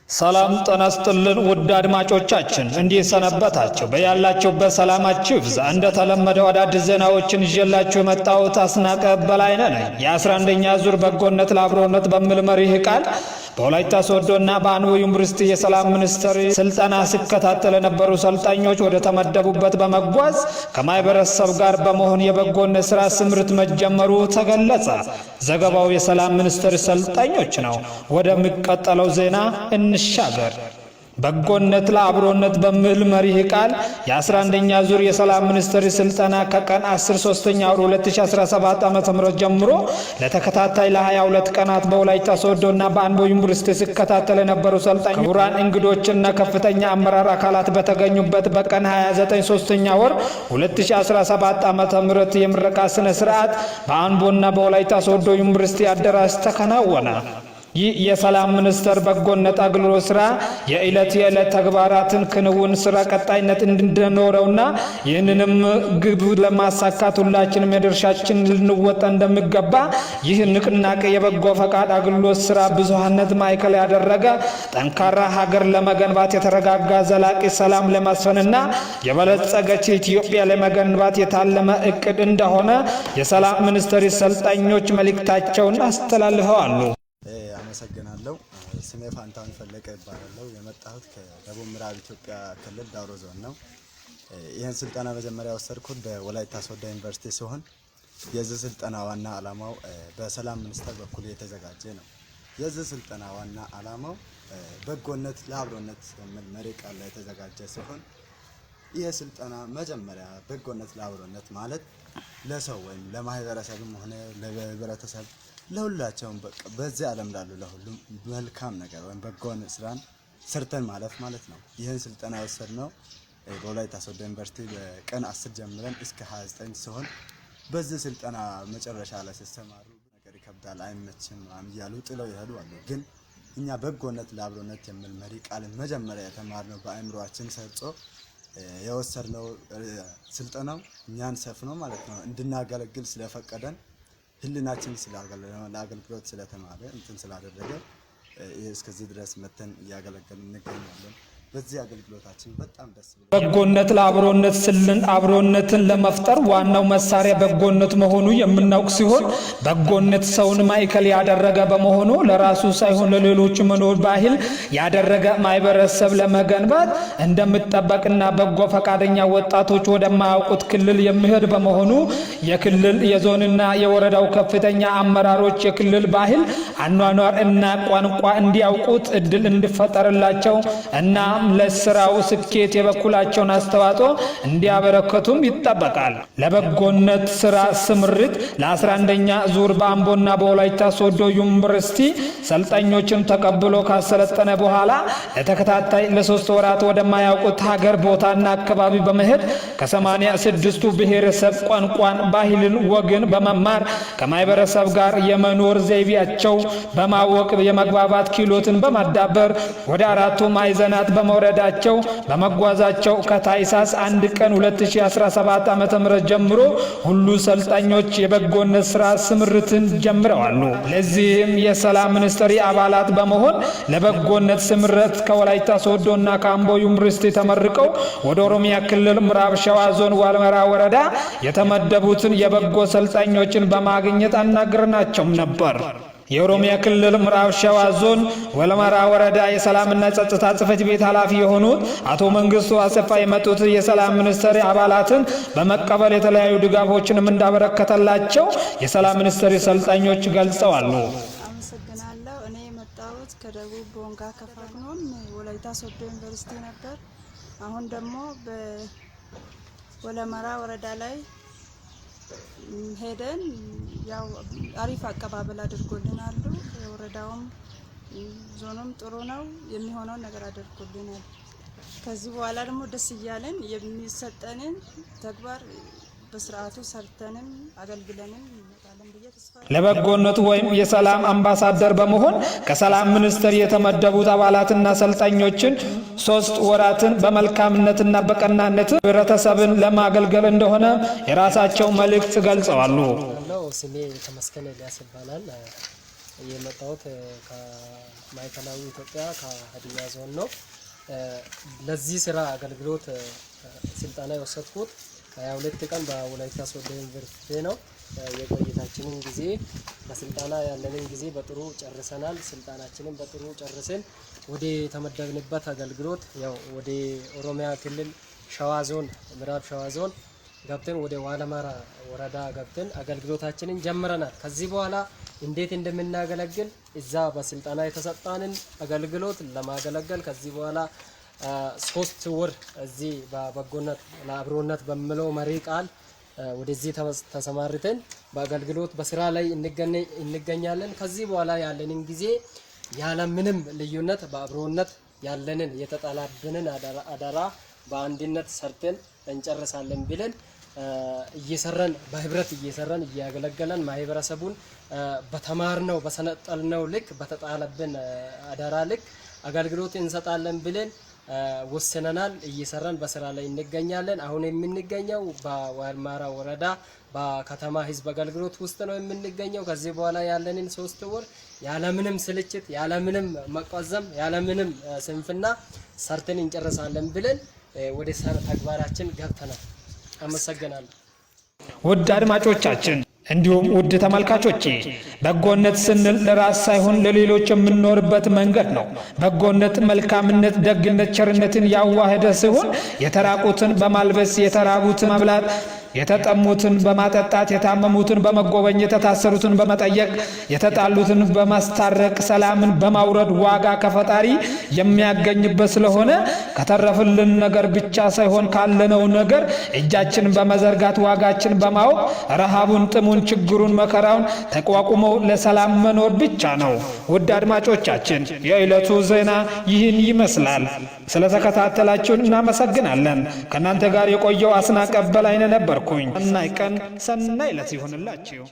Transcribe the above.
ሰላም ጤና ይስጥልን ውድ አድማጮቻችን፣ እንዴት ሰነበታችሁ? በያላችሁበት ሰላማችሁ ይብዛ። እንደተለመደው አዳዲስ ዜናዎችን ይዤላችሁ የመጣሁት አስናቀ በላይነህ ነኝ። የ11ኛ ዙር በጎነት ለአብሮነት በሚል መሪ ቃል በወላይታ ሶዶና በአምቦ ዩኒቨርሲቲ የሰላም ሚኒስቴር ስልጠና ሲከታተል የነበሩ ሰልጣኞች ወደ ተመደቡበት በመጓዝ ከማህበረሰብ ጋር በመሆን የበጎነት ስራ ስምሪት መጀመሩ ተገለጸ። ዘገባው የሰላም ሚኒስቴር ሰልጣኞች ነው። ወደሚቀጥለው ዜና እንሻገር። በጎነት ለአብሮነት በሚል መሪ ቃል የ11ኛ ዙር የሰላም ሚኒስቴር ስልጠና ከቀን 10 3ኛ ወር 2017 ዓ.ም ጀምሮ ለተከታታይ ለ22 ቀናት በወላይታ ሶዶና በአምቦ ዩኒቨርሲቲ ሲከታተል የነበሩ ሰልጣኞች፣ ክቡራን እንግዶችና ከፍተኛ አመራር አካላት በተገኙበት በቀን 29 3ኛ ወር 2017 ዓ.ም የምረቃ ስነ ስርዓት በአምቦና በወላይታ ሶዶ ዩኒቨርሲቲ አዳራሽ ተከናወነ። ይህ የሰላም ሚኒስቴር በጎነት አገልግሎት ስራ የዕለት የዕለት ተግባራትን ክንውን ስራ ቀጣይነት እንዲኖረውና ይህንንም ግብ ለማሳካት ሁላችንም የድርሻችን ልንወጣ እንደሚገባ፣ ይህ ንቅናቄ የበጎ ፈቃድ አገልግሎት ስራ ብዙሃነት ማዕከል ያደረገ ጠንካራ ሀገር ለመገንባት፣ የተረጋጋ ዘላቂ ሰላም ለማስፈንና የበለጸገች ኢትዮጵያ ለመገንባት የታለመ እቅድ እንደሆነ የሰላም ሚኒስቴር ሰልጣኞች መልእክታቸውን አስተላልፈዋል። አመሰግናለሁ። ስሜ ፋንታሁን ፈለቀ ይባላለሁ። የመጣሁት ከደቡብ ምዕራብ ኢትዮጵያ ክልል ዳውሮ ዞን ነው። ይህን ስልጠና መጀመሪያ የወሰድኩት በወላይታ ሶዶ ዩኒቨርሲቲ ሲሆን የዚህ ስልጠና ዋና ዓላማው በሰላም ሚኒስቴር በኩል የተዘጋጀ ነው። የዚህ ስልጠና ዋና ዓላማው በጎነት ለአብሮነት የሚል መሪ ቃል ላይ የተዘጋጀ ሲሆን ይህ ስልጠና መጀመሪያ በጎነት ለአብሮነት ማለት ለሰው ወይም ለማህበረሰብም ሆነ ለህብረተሰብ ለሁላቸውም በቃ በዚህ ዓለም ላሉ ለሁሉም መልካም ነገር ወይም በጎን ስራን ሰርተን ማለፍ ማለት ነው። ይህን ስልጠና የወሰድነው በወላይታ ሶዶ ዩኒቨርሲቲ በቀን 10 ጀምረን እስከ 29 ሲሆን በዚህ ስልጠና መጨረሻ ላይ ሲሰማሩ ነገር ይከብዳል፣ አይመችም ምናምን እያሉ ጥለው ይሄዱ አሉ። ግን እኛ በጎነት ለአብሮነት የሚል መሪ ቃልን መጀመሪያ የተማርነው በአእምሯችን ሰርጾ የወሰድነው ስልጠናው እኛን ሰፍኖ ማለት ነው እንድናገለግል ስለፈቀደን፣ ህሊናችን ለአገልግሎት ስለተማረ እንትን ስላደረገ እስከዚህ ድረስ መተን እያገለገልን እንገኛለን። በዚህ አገልግሎታችን በጣም ደስ ብሎ በጎነት ለአብሮነት ስልን አብሮነትን ለመፍጠር ዋናው መሳሪያ በጎነት መሆኑ የምናውቅ ሲሆን በጎነት ሰውን ማዕከል ያደረገ በመሆኑ ለራሱ ሳይሆን ለሌሎች መኖር ባህል ያደረገ ማህበረሰብ ለመገንባት እንደሚጠበቅና በጎ ፈቃደኛ ወጣቶች ወደማያውቁት ክልል የሚሄድ በመሆኑ የክልል፣ የዞንና የወረዳው ከፍተኛ አመራሮች የክልል ባህል፣ አኗኗር እና ቋንቋ እንዲያውቁት እድል እንዲፈጠርላቸው እና ለስራው ስኬት የበኩላቸውን አስተዋጽኦ እንዲያበረከቱም ይጠበቃል። ለበጎነት ስራ ስምሪት ለ11ኛ ዙር በአምቦና በወላይታ ሶዶ ዩኒቨርሲቲ ሰልጣኞችን ተቀብሎ ካሰለጠነ በኋላ ለተከታታይ ለ3 ወራት ወደማያውቁት ሀገር፣ ቦታና አካባቢ በመሄድ ከ86ቱ ብሔረሰብ ቋንቋን፣ ባህልን፣ ወግን በመማር ከማህበረሰብ ጋር የመኖር ዘይቤያቸው በማወቅ የመግባባት ክህሎትን በማዳበር ወደ አራቱ ማዕዘናት በመውረዳቸው በመጓዛቸው ከታህሳስ 1 ቀን 2017 ዓ.ም ጀምሮ ሁሉ ሰልጣኞች የበጎነት ስራ ስምሪትን ጀምረዋል። ለዚህም የሰላም ሚኒስቴር አባላት በመሆን ለበጎነት ስምሪት ከወላይታ ሶዶና ከአምቦ ዩኒቨርሲቲ ተመርቀው ወደ ኦሮሚያ ክልል ምዕራብ ሸዋ ዞን ዋልመራ ወረዳ የተመደቡትን የበጎ ሰልጣኞችን በማግኘት አናግረናቸው ነበር። የኦሮሚያ ክልል ምዕራብ ሸዋ ዞን ወለመራ ወረዳ የሰላምና ጸጥታ ጽሕፈት ቤት ኃላፊ የሆኑት አቶ መንግስቱ አሰፋ የመጡት የሰላም ሚኒስቴር አባላትን በመቀበል የተለያዩ ድጋፎችንም እንዳበረከተላቸው የሰላም ሚኒስቴር ሰልጣኞች ገልጸዋል። አመሰግናለሁ። እኔ የመጣሁት ከደቡብ ቦንጋ ከፋ ሆኖም ወላይታ ሶዶ ዩኒቨርሲቲ ነበር። አሁን ደግሞ በወለመራ ወረዳ ላይ ሄደን ያው አሪፍ አቀባበል አድርጎልናል። ወረዳውም ዞኑም ጥሩ ነው፣ የሚሆነውን ነገር አድርጎልናል። ከዚህ በኋላ ደግሞ ደስ እያለን የሚሰጠንን ተግባር በስርዓቱ ሰርተንም አገልግለንም እንመጣለን ብዬ ተስፋ ለበጎነቱ ወይም የሰላም አምባሳደር በመሆን ከሰላም ሚኒስቴር የተመደቡት አባላትና ሰልጣኞችን 3 ወራትን በመልካምነትና በቀናነት ህብረተሰብን ለማገልገል እንደሆነ የራሳቸው መልእክት ገልጸዋል። ስሜ ተመስገን ኤልያስ ይባላል። የመጣሁት ከማዕከላዊ ኢትዮጵያ ከሀዲያ ዞን ነው። ለዚህ ስራ አገልግሎት ስልጠና የወሰድኩት 22 ቀን በወላይታ ሶዶ ዩኒቨርሲቲ ነው። የቆይታችንን ጊዜ በስልጠና ያለንን ጊዜ በጥሩ ጨርሰናል። ስልጠናችንን በጥሩ ጨርሰን ወደ ተመደብንበት አገልግሎት ያው ወደ ኦሮሚያ ክልል ሸዋ ዞን ምዕራብ ሸዋ ዞን ገብተን ወደ ዋለማራ ወረዳ ገብተን አገልግሎታችንን ጀምረናል። ከዚህ በኋላ እንዴት እንደምናገለግል እዛ በስልጠና የተሰጣንን አገልግሎት ለማገለገል ከዚህ በኋላ 3 ወር እዚህ በበጎነት ለአብሮነት በሚለው መሪ ቃል ወደዚህ ተሰማርተን በአገልግሎት በስራ ላይ እንገኛለን። ከዚህ በኋላ ያለንን ጊዜ ያለምንም ልዩነት በአብሮነት ያለንን የተጣለብንን አደራ በአንድነት ሰርተን እንጨርሳለን ብለን እየሰራን በህብረት እየሰራን እያገለገለን ማህበረሰቡን በተማርነው በሰለጠንነው ልክ በተጣለብን አደራ ልክ አገልግሎት እንሰጣለን ብለን ወስነናል። እየሰራን በስራ ላይ እንገኛለን። አሁን የምንገኘው በዋልማራ ወረዳ በከተማ ህዝብ አገልግሎት ውስጥ ነው የምንገኘው። ከዚህ በኋላ ያለንን 3 ወር ያለምንም ስልችት፣ ያለምንም መቆዘም፣ ያለምንም ስንፍና ሰርተን እንጨርሳለን ብለን ወደ ተግባራችን ገብተናል። አመሰግናለሁ። ውድ አድማጮቻችን እንዲሁም ውድ ተመልካቾቼ፣ በጎነት ስንል ለራስ ሳይሆን ለሌሎች የምንኖርበት መንገድ ነው። በጎነት መልካምነት፣ ደግነት፣ ቸርነትን ያዋህደ ሲሆን የተራቁትን በማልበስ፣ የተራቡትን ማብላት፣ የተጠሙትን በማጠጣት፣ የታመሙትን በመጎብኘት፣ የታሰሩትን በመጠየቅ፣ የተጣሉትን በማስታረቅ፣ ሰላምን በማውረድ ዋጋ ከፈጣሪ የሚያገኝበት ስለሆነ ከተረፈልን ነገር ብቻ ሳይሆን ካለነው ነገር እጃችንን በመዘርጋት ዋጋችን በማወቅ ረሃቡን፣ ጥሙን፣ ችግሩን፣ መከራውን ተቋቁመው ለሰላም መኖር ብቻ ነው። ውድ አድማጮቻችን፣ የዕለቱ ዜና ይህን ይመስላል። ስለተከታተላችሁን እናመሰግናለን። ከእናንተ ጋር የቆየው አስናቀ በላይነህ ነበርኩኝ። ሰናይ ቀን፣ ሰናይ ዕለት ይሁንላችሁ።